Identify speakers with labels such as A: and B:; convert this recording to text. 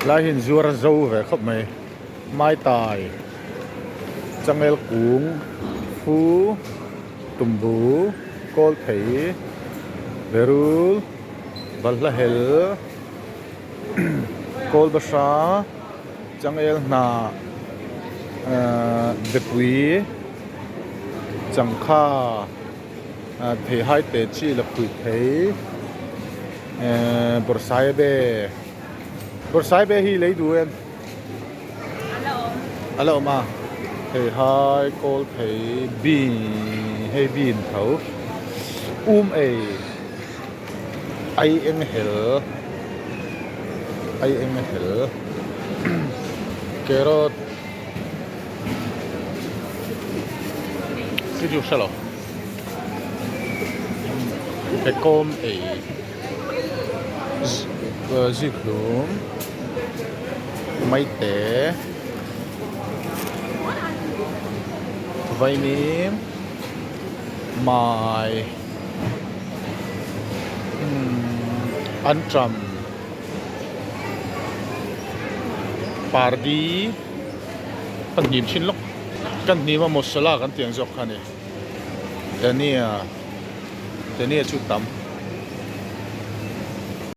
A: Lai hi inzuar a zo ve khawp mai. Maitai, changel kung, fu, tumbu, kawlthei, berul, balhla hel, kawlbahra, changel hnah, ahh bepui, changkha, theihai te chi la phuih thei, ehh bawrhsaiabe, bawrhsaiabe hi lei duh em? A la awm a, theihai kawl thei bean hei bean tho um ei ai eng hel ai eng hel carrot chu chu hre lo kawm ei zikhlum maite vaimim mai anṭam pardi ka hnim thin lawk ka hnim a masala kan tih ang zawk kha a ni dhania dhania chu tam.